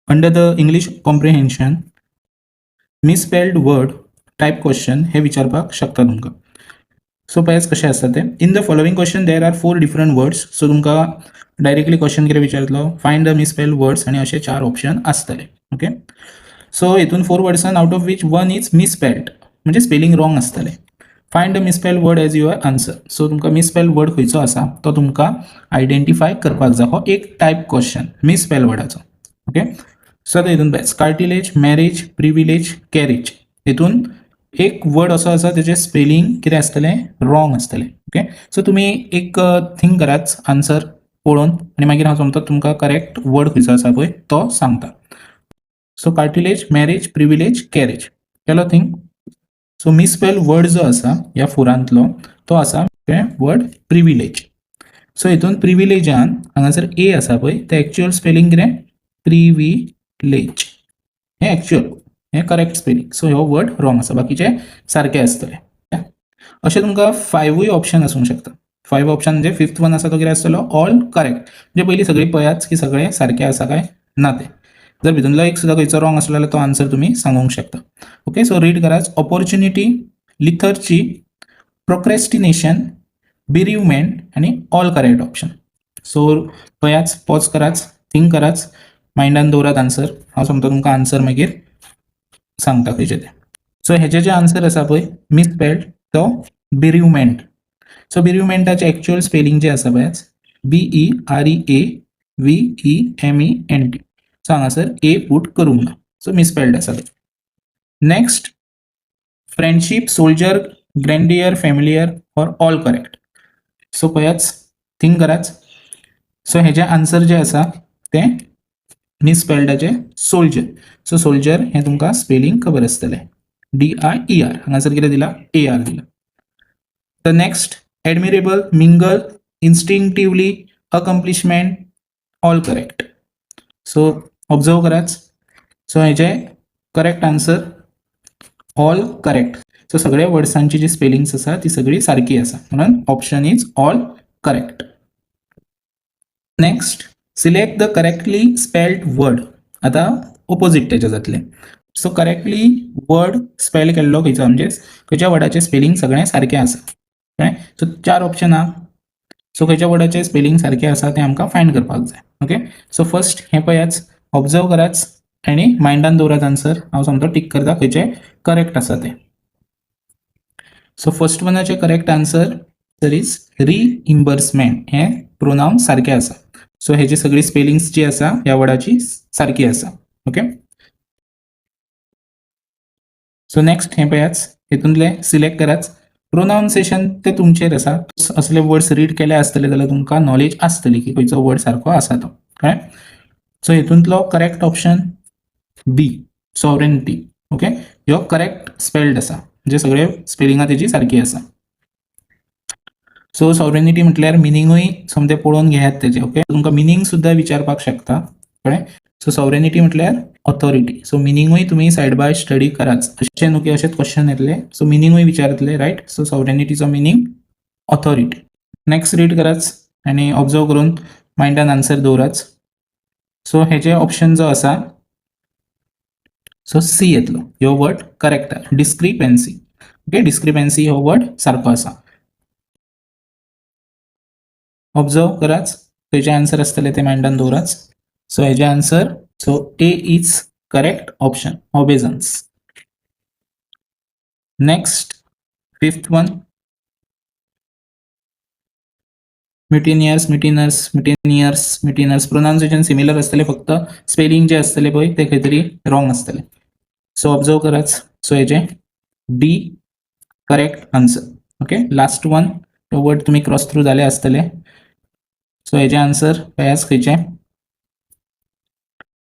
Under the English comprehension misspelled word type question हे विचारपाक शकता तुमकां. सो पळयात कशें आसता तें. In the following question there are four different words. So तुमकां डायरेक्टली क्वेश्चन कितें विचारतलो, फायंड the मिसपेल्ड वर्ड्स, आनी अशे चार ऑप्शन आसतले. ओके, सो हितून फोर वर्ड्सान out of which one is misspelled, म्हणजे स्पेलिंग रॉंग आसतलें. Find the misspelled word as your answer. So तुमकां मिसपेल्ड वर्ड खंयचो आसा तो तुमकां आयडेंटिफाय करपाक जाय. हो एक टायप क्वेश्चन मिसपेल्ड वर्डाचो. ओके, सो आतां हितून पळय, कार्टिलेज, मॅरेज, प्रिविलेज, कॅरेज, हितून एक वर्ड असो आसा तेजें स्पेलिंग कितें आसतलें, रॉंग आसतलें. ओके, सो तुमी एक थिंक करात आन्सर पळोवन आनी मागीर हांव समजता तुमकां करेक्ट वर्ड खंयचो आसा पळय तो सांगता. So cartilage, marriage, privilege, carriage केलो थिंक. सो मिसपेल वर्ड जो आसा ह्या फोरांतलो तो आसा वर्ड प्रिविलेज. सो हितून प्रिविलेजान हांगासर ए आसा पळय, ते एक्चुअल स्पेलिंग कितें, प्रिविलेज, हें एक्चुअल, हें करेक्ट स्पेलिंग. सो हो वर्ड रॉंग आसा, बाकीचे सारके आसतले. अशें तुमकां फायवूय ऑप्शन आसूंक शकता. फायव ऑप्शन म्हणजे फिफ्थ वन आसा तो कितें आसतलो, ऑल करेक्ट. म्हणजे पयलीं सगळीं पळयात की सगळे सारके आसा काय ना ते. जर भितूनलो एक सुद्दां खंयचो रॉंग आसलो जाल्यार तो आन्सर तुमी सांगूंक शकता. ओके, सो रीड करात, ऑपॉर्च्युनिटी, लिथर्ची, प्रोक्रेस्टिनेशन, बिरिवमेंट आनी ऑल करेक्ट ऑप्शन. सो पळयात, पॉज करात, थिंक करात, मायंडान दवरात आन्सर. हांव समजता तुमकां आन्सर मागीर सांगता खंयचे ते. सो हेजे जे आन्सर आसा पळय मिसपेल्ड तो बिरिवमेंट. सो बिरिवमेंटाचें एक्चुअल स्पेलिंग जें आसा पळयात, BEREAVEMENT. सो हांगासर ए पुट करूंक ना, सो मिसपेल्ड आसा. Next, friendship, soldier, grandeur, familiar or all correct. So पळयात, थिंक करात. सो हेजें आन्सर जें आसा तें मिसपेल्डाचें सोल्जर. सो सोल्जर हें तुमकां स्पेलिंग खबर आसतलें, DIER. हांगासर कितें दिला, AR दिला. The next, admirable, mingle, instinctively, accomplishment, all correct. So observe करात. सो हेजें correct answer all correct. So सगळ्या वर्ड्सांची जी स्पेलिंग्स आसा ती सगळी सारकी आसा, म्हणून option is all correct. Next, select the correctly spelled word. आतां ओपोजीट तेजें जातलें. सो करेक्टली वर्ड स्पेल केल्लो खंयचो, म्हणजे खंयच्या वर्डाचें स्पेलिंग सगळें सारकें आसा, कळ्ळें. सो चार ऑप्शन आहा. सो खंयच्या वर्डाचें स्पेलिंग सारकें आसा तें आमकां फायंड करपाक जाय. ओके, सो फर्स्ट हें पळयात, ऑब्जर्व करात आनी मायंडान दवरात आन्सर. हांव सोमतो टीक करता खंयचें करेक्ट आसा तें. सो फर्स्ट वनाचें करेक्ट आन्सर तर is रिइम्बर्समेंट, हें प्रोनाउन सारकें आसा. सो हेजी सगळी स्पेलिंग्स जी आसा ह्या वर्डाची सारकी आसा. ओके, सो नेक्स्ट हें पळयात, हितूंतलें सिलेक्ट करात. प्रोनाउन्सिएशन ते तुमचेर आसा. असले वर्ड्स रीड केले आसतले जाल्यार तुमकां नॉलेज आसतली की खंयचो वर्ड सारको आसा तो, कळ्ळें. सो हितूंतलो correct option B, sovereignty. Okay, ह्यो करेक्ट स्पेल्ड आसा, म्हणजे सगळे स्पेलिंगां तेजी सारकी आसा. सो सॉवरेनिटी म्हटल्यार मिनिंगूय सोमतें पळोवन घेयात तेजें. ओके, तुमकां मिनींग सुद्दां विचारपाक शकता, कळ्ळें. सो सॉवरेनिटी म्हटल्यार ऑथॉरिटी. सो मिनिंगूय तुमी सायड बाय स्टडी कराच, अशें न्हू की अशेंच क्वेश्चन येतले. सो मिनिंगूय विचारतले, रायट. सो सॉवरेनिटीचो मिनींग ऑथॉरिटी. नेक्स्ट रीड कराच आनी ऑब्जर्व करून मायंडान आन्सर दवराच. सो हेजे ऑप्शन जो आसा सो सी येतलो. ह्यो वर्ड करेक्ट आहा, डिस्क्रिपेन्सी. ओके, डिस्क्रिपेन्सी हो वर्ड सारको आसा. ऑब्जर्व कराच, खंयचे आन्सर आसतले ते मायंडान दवराच. सो हेजे answer, so A is correct option, obeisance. Next, fifth one, mutineers, mutineers, mutineers, mutineers. Pronunciation similar आसतले, फक्त स्पेलिंग जे आसतले पळय ते खंय तरी रॉंग आसतले. सो ऑब्जर्व कराच. सो हेजे D correct answer. Okay, last one, तो वर्ड तुमी क्रॉस थ्रू जाले आसतले. सो हेजे आन्सर पळयात खंयचे.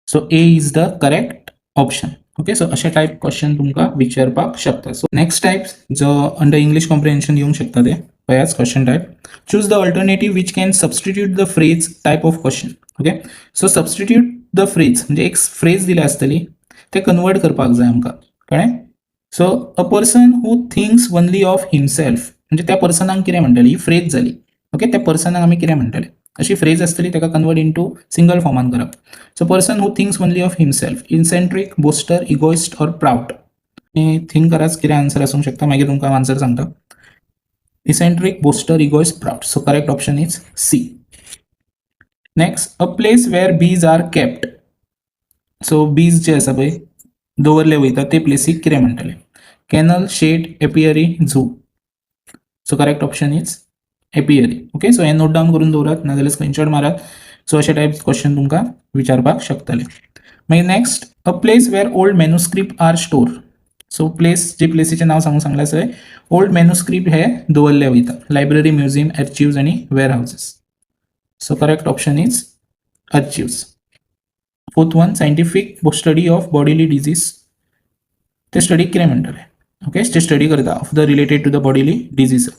So A is the correct option. Okay, so अशे टायप क्वेश्चन तुमकां विचारपाक शकता. सो नेक्स्ट टायप जो अंडर इंग्लिश कॉम्प्रिहेन्शन येवंक शकता ते पळयात. Question type, choose the alternative which can substitute the phrase type of question. Okay, so substitute the phrase म्हणजे एक फ्रेज दिल्या आसतली, ते कन्वर्ट करपाक जाय आमकां, कळ्ळें. So a person who thinks only of himself, म्हणजे त्या पर्सनाक कितें म्हणटले, ही फ्रेज जाली. ओके, त्या पर्सनाक आमी कितें म्हणटले. अशी फ्रेज आसतली, ताका कन्वर्ट इंटू सिंगल फॉर्मान करप. So person who thinks only of himself: eccentric, boaster, egoist or proud. Think कराच कितें आन्सर आसूंक शकता, मागीर तुमकां आन्सर सांगता. Eccentric, boaster, egoist, proud. So correct option is C. Next, a place where bees are kept. So bees जे आसा पळय दवरले वयता ते प्लेसीक कितें म्हणटले? Kennel, shed, apiary, zoo. So correct option is apiary, okay? So hey note down करून दवरात, नाजाल्यार स्क्रीनशॉट मारात. सो अशे टायप क्वेश्चन तुमकां विचारपाक शकतले. मागीर next, a place where old manuscript are store. So place, जे प्लेसीचें नांव सांगूंक सांगलां थंय ओल्ड मॅन्युस्क्रिप्ट हे दवरले वयता. लायब्ररी, म्युझियम, आर्चिव्स आनी warehouses. So correct option is archives. Fourth one, scientific study of bodily disease. ते स्टडी कितें म्हणटले? ओके, ते स्टडी करता of the related to the bodily disease: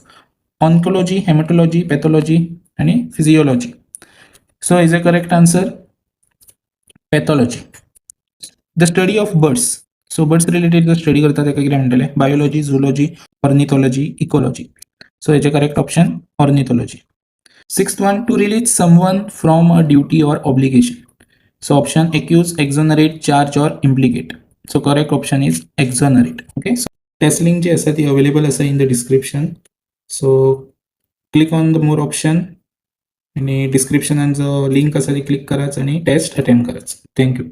oncology, hematology, pathology आनी physiology. So is a correct answer pathology. The study of birds. So birds related जो study करता ताका कितें म्हणटले? Biology, zoology, ornithology, ecology. So हेजे correct option ornithology. Sixth one, to release someone from a duty or obligation. So option: accuse, exonerate, charge or implicate. So correct option is exonerate, okay? So test link जी आसा ती available आसा in the description. So click on the more option आणि डिस्क्रिप्शनान जो link आसा ती click कराच आणि टेस्ट अटेम्प्ट कराच. Thank you.